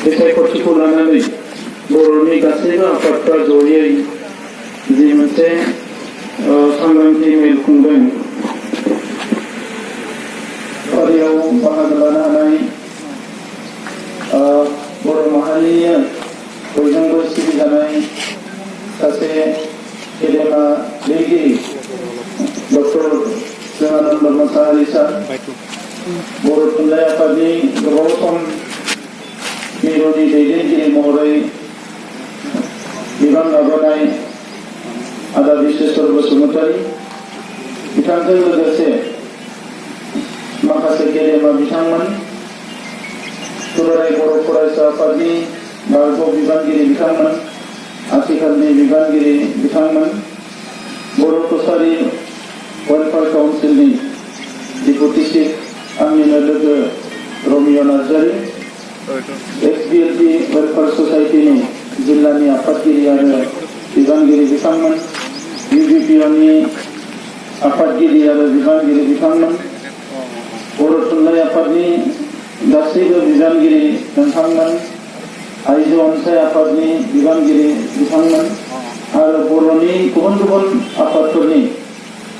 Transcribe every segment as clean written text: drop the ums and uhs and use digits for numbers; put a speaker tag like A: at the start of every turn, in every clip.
A: बिसायख'थिखौ लानानै बर'नि गासैबो आफादफ्रा जयै जि मोनसे सांग्रांथि मेल खुंदों फारियाव बाहागो लानो हानाय बर' माहारिनि बयजोंबो सिबिजानाय सासे गेदेमा लिरगिरि डक्टर जोंआनन्द मोसाहारि सार बर' थुनलाइ आफादनि गोबाव सम मिरुनि दैदेनगिरि महरै बिबान लाबोनाय आदा बिश्वेश्वर बसुमतारी बिथांजों लोगोसे माखासे गेदेमा बिथांमोन दुलाराय बर' फरायसा आफादनि बारग' बिबानगिरि बिथांमोन आथिखालनि बिबानगिरि बिथांमोन बर' कसारी वेलफेयार काउन्सिलनि डेपुटि चिफ आंनिनो लोगो रमिय नार्जारी XBLT वेलफेयार ससाइटिनि जिल्लानि आफादगिरि आरो बिबानगिरि बिथांमोन UBPOनि आफादगिरि आरो बिबानगिरि बिथांमोन बर' थुनलाइ आफादनि गासैबो बिबानगिरि नोंथांमोन आइजो अनसाय आफादनि बिबानगिरि बिथांमोन आरो बर'नि गुबुन गुबुन आफादफोरनि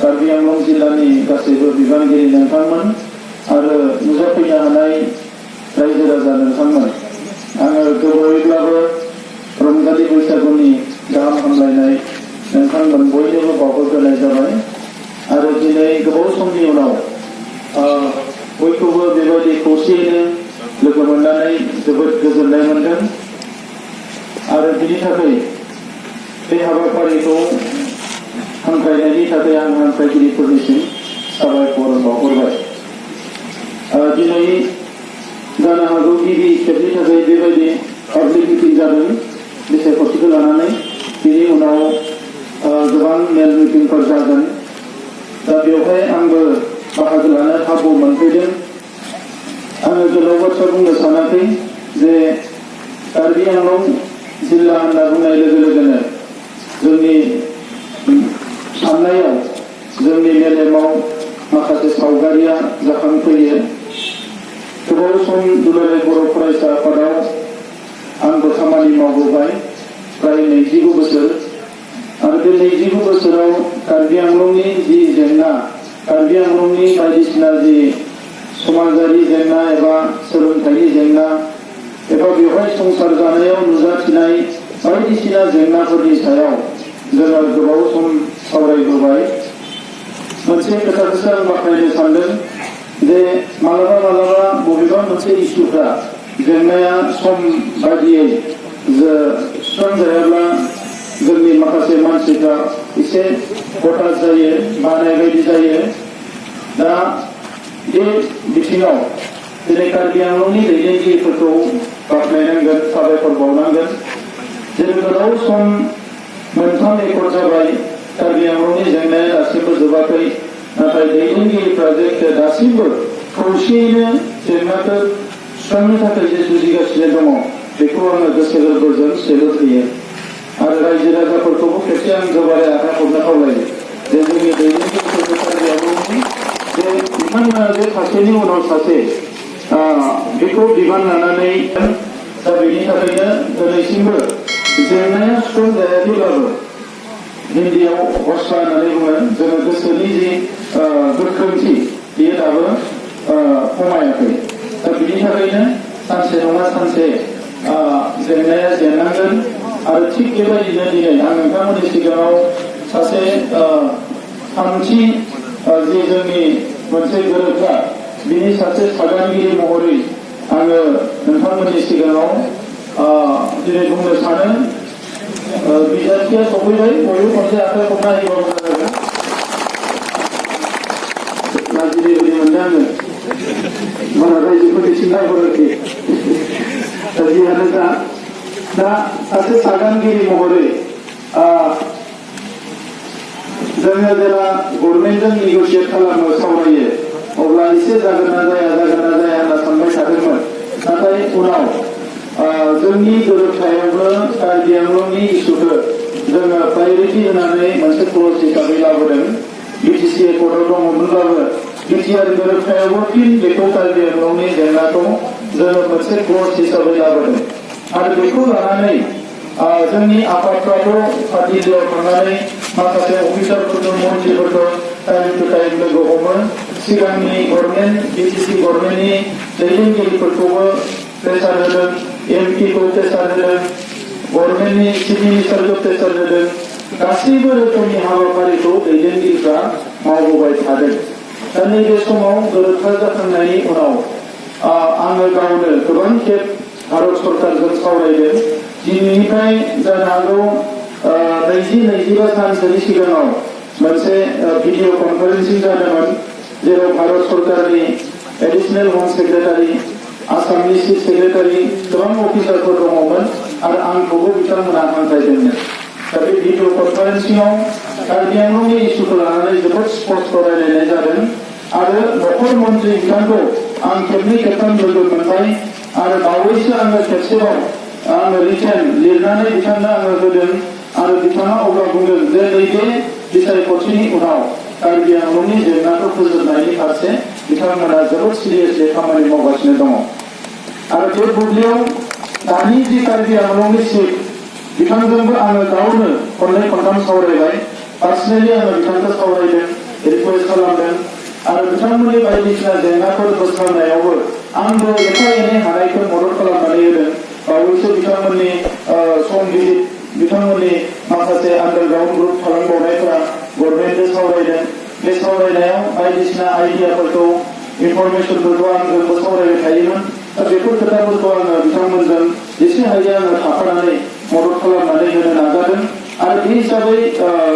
A: कार्बि आंलं जिल्लानि गासैबो बिबानगिरि नोंथांमोन आरो नुजाफैनो हानाय रायजो राजा नोंथांमोन आङो गोबावैब्लाबो रंजालि बैसागुनि गाहाम हामलायनाय नोंथांमोन बयनोबो बावहरग्रोनाय जाबाय आरो दिनै गोबाव समनि उनाव बयखौबो बेबायदि खौसेयैनो लोगो मोननानै जोबोद गोजोननाय मोनदों आरो बिनि थाखाय बे हाबाफारिखौ हांख्रायनायनि थाखाय आं हांख्रायगिरिफोरनिसिम साबायखर बावहरबाय दिनै जानो हागौ गिबि खेबनि थाखाय बेबायदि पाब्लिक मिटिं जादों बिसायख'थिखौ लानानै बिनि उनाव गोबां मेल मिटिंफोर जागोन दा बेवहाय आंबो बाहागो लानो खाबु मोनफैदों आङो गोलाव बाथ्रा बुंनो सानाखै जे कार्बि आंलं जिल्ला होनना बुंनाय लोगो लोगोनो जोंनि साननायाव जोंनि मेलेमाव माखासे सावगारिया जाखांफैयो गोबाव सम दुलाराय बर' फरायसा आफादाव आंबो खामानि मावबोबाय प्राय 29 बोसोर आरो बे 29 बोसोराव कार्बि आंलंनि जि जेंना कार्बि आंलंनि बायदिसिना जि समाजारि जेंना एबा सोलोंथाइनि जेंना एबा बेवहाय संसार जानायाव नुजाथिनाय बायदिसिना जेंनाफोरनि सायाव जोङो गोबाव सम सावरायबोबाय मोनसे खोथाखौसो आं बाख्नायनो सानदों जे मालाबा बबेबा मोनसे इस्युफ्रा जेंनाया सम बायदियै सुस्रांजायाब्ला जोंनि माखासे मानसिफ्रा एसे हथाश जायो बानाय बायदि जायो दा बे बिथिङाव दिनै कार्बि आंलंनि दैदेनगिरिफोरखौ बाख्नायनांगोन साबायखर बावनांगोन जों गोलाव सम 3 एकड़ जाबाय कार्बि आंलंनि जेंनाया दासिमबो जोबाखै नाथाय दैदेनगिरिफ्रा जे दासिमबो खौसेयैनो जेंनाखौ सुस्रांनो थाखाय जे जुजिगासिनो दङ बेखौ आङो गोसो गोरबोजों सेलुट होयो आरो रायजो राजाफोरखौबो खेबसे आं गोबारै आखाइ हरनो खावलायो जे जोंनि दैदेनगिरिफोरखौ कार्बि आंलंनि जे बिथांमोना जे सासेनि उनाव सासे बेखौ बिबान लानानै दा बेनि थाखायनो दिनैसिमबो जेंनाया सुस्रांजायाखैब्लाबो हिन्दीयाव हौसला होननानै बुङो जोङो गोसोनि जि गोख्रोंथि बेयो दाबो खमायाखै दा बिनि थाखायनो सानसे नङा सानसे जेंनाया जेननांगोन आरो थिग बेबायदिनो दिनै आं नोंथांमोननि सिगाङाव सासे थामथि जि जोंनि मोनसे गोरोबथा बिनि सासे सागानगिरि महरै आङो नोंथांमोननि सिगाङाव दिनै बुंनो सानो बिजाथिया सफैबाय बयबो खनसे आखाइ हमना होयोबा मोजां जागोन नाजिरि बायदि मोनदों आङो बारा रायजोफोरनिसिम नायहराखै दा जियानो जा दा सासे सागानगिरि महरै जोङो जेला गभर्नमेन्टजों नेगसियेट खालामो सावरायो अब्ला एसे जागोन ना जाया होनना सानबाय थादोंमोन नाथाय उनाव जोंनि गोरोबथायावनो कार्बि आंलंनि इस्युखौ जोङो प्रायरिटि होनानै मोनसे क्लज हिसाबै लाबोदों BTC एकर्डआव दङमोनब्लाबो बिटिआर गोरोबथायावबो फिन बेखौ कार्बि आंलंनि जेंनाखौ जोङो मोनसे क्लज हिसाबै लाबोदों आरो बेखौ लानानै जोंनि आफादफ्राथ' दिल्लीयाव थांनानै माखासे अफिसारफोरखौ मन्थ्रिफोरखौ टाइम टु टाइम लोगो हमो सिगांनि गभर्नमेन्ट बिटिसि गभर्नमेन्टनि दैदेनगिरिफोरखौबो प्रेसार होदों एमपिखौ प्रेसार होदों गभर्नमेन्टनि चिफ मिनिस्टारखौ प्रेसार होदों गासैबो रोखोमनि हाबाफारिखौ दैदेनगिरिफ्रा मावबोबाय थादों दा नैबे समाव गोरोबथा जाखांनायनि उनाव आङो गावनो गोबां खेब भारत सरकारजों सावरायदों दिनैनिफ्राय जानो हागौ 20-25 सानसोनि सिगाङाव मोनसे भिडिअ कनफारेन्सिं जादोंमोन जेराव भारत सरकारनि एडिशनेल हम सेक्रेटारि आसामनि चिफ सेक्रेटारि गोबां अफिसारफोर दङमोन आरो आंखौबो बिथांमोना हांख्रायदोंमोन दा बे भिडिअ कनफारेन्सिंआव कार्बि आंलंनि इस्युखौ लानानै जोबोद स्पष्ट रायलायनाय जादों आरो नखर मन्थ्रि बिथांखौ आं खेबनै खेबथाम लोगो मोनबाय आरो बावैसो आङो खेबसेबाव आङो रिटेन लिरनानै बिथांनो आङो होदों आरो बिथाङा अब्ला बुंदों जे नैबे बिसायख'थिनि उनाव कार्बि आंलंनि जेंनाखौ फोजोबनायनि फारसे बिथांमोना जोबोद सिरियासलि खामानि मावगासिनो दङ आरो बे बुब्लियाव दानि जि कार्बि आंलंनि चिफ बिथांजोंबो आङो गावनो खननै खनथाम सावरायबाय पार्सनेलि आङो बिथांखौ सावरायदों रिकुवेस्ट खालामदों आरो बिथांमोननि बायदिसिना जेंनाफोर बोस्रांनायावबो आंबो एफा एनै हानायखौ मदद खालामनानै होदों बावैसो बिथांमोननि संबिजित बिथांमोननि माखासे आन्डारग्राउन्ड ग्रुप थालांबावनायफोरा गभर्नमेन्टजों सावरायदों बे सावरायनायाव बायदिसिना आइडियाफोरखौ इनफरमेसनफोरखौ आंजोंबो सावरायबाय थायोमोन दा बेफोर खोथाफोरखौ आङो बिथांमोनजों जेसे हायो आङो थाफानानै मदद खालामनानै होनो नाजादों आरो बे हिसाबै